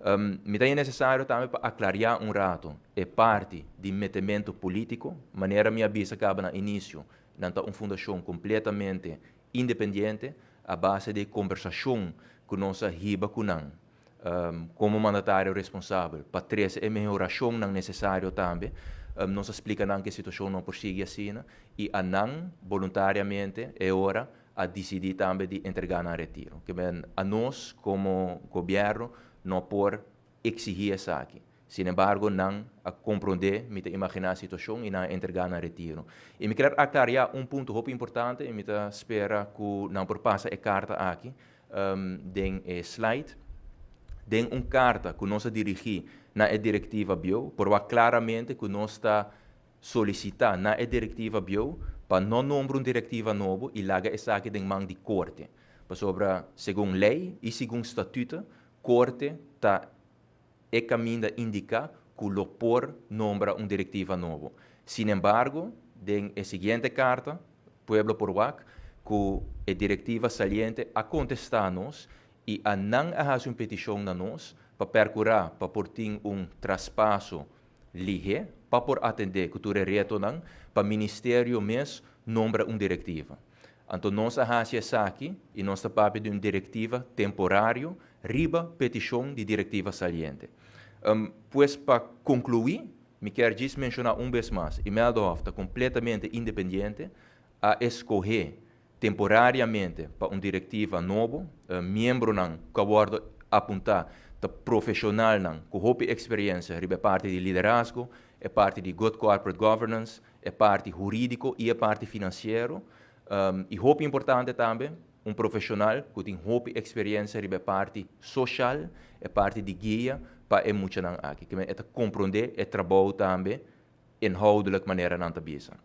Mi ta necesario tambe pa aclara un rato e parti di metemento politico, manera mi a bisa caba na inicio, nan ta un fundacion completamente independiente, a base di conversacion cu nos a hiba cu nan, como mandatario responsabel, pa trece e mehoracion nan necesario tambe, nos a splica nan cu e situacion no por sigui asina, y nan voluntariamente e ora a dicidi tambe di entrega nan retiro. Kiermen, anos como gobierno no por exigi esaki. Sin embargo, nan a comprende, mi ta imagina, e situacion y nan a entrega nan retiro. Y mi kier aclara un punto hopi importante y mi ta spera cu nan por pasa e carta aki, den e slide. Den un carta cu nos a dirigi na e directiva bieu, por claramente cu nos ta solicita na e directiva bieu pa no nombra un directiva nobo y laga esaki den man di corte. Pasobra, segun ley y segun statuto, corte ta e caminda indica cu lo por nombra un directiva nobo. Sin embargo, den e siguiente carta, pueblo por wak cu e directiva saliente a contesta nos y a nan a haci un peticion na nos pa percura pa por tin un traspaso lihe, pa por atende cu tur e retonan, pa ministerio mes nombra un directiva. Anto nos a haci esaki y nos ta papia di un directiva temporario riba peticion di directiva saliente. Pues pa conclui, mi kier menciona un bes mas, Imelda ta completamente independiente, a escoge temporariamente pa un directiva nobo, miembronan cu a wordo apunta, ta profesionalnan cu hopi experiencia riba parti di liderazgo, e parti di good corporate governance, e parti huridico y e parti financiero. Y hopi importante tambe, un profesional cu tin hopi experiencia riba parti social, e parti di guia pa e muchanan aki. Kiermen e ta comprende e trabou tambe inhoudelijk, manera nan ta bisa.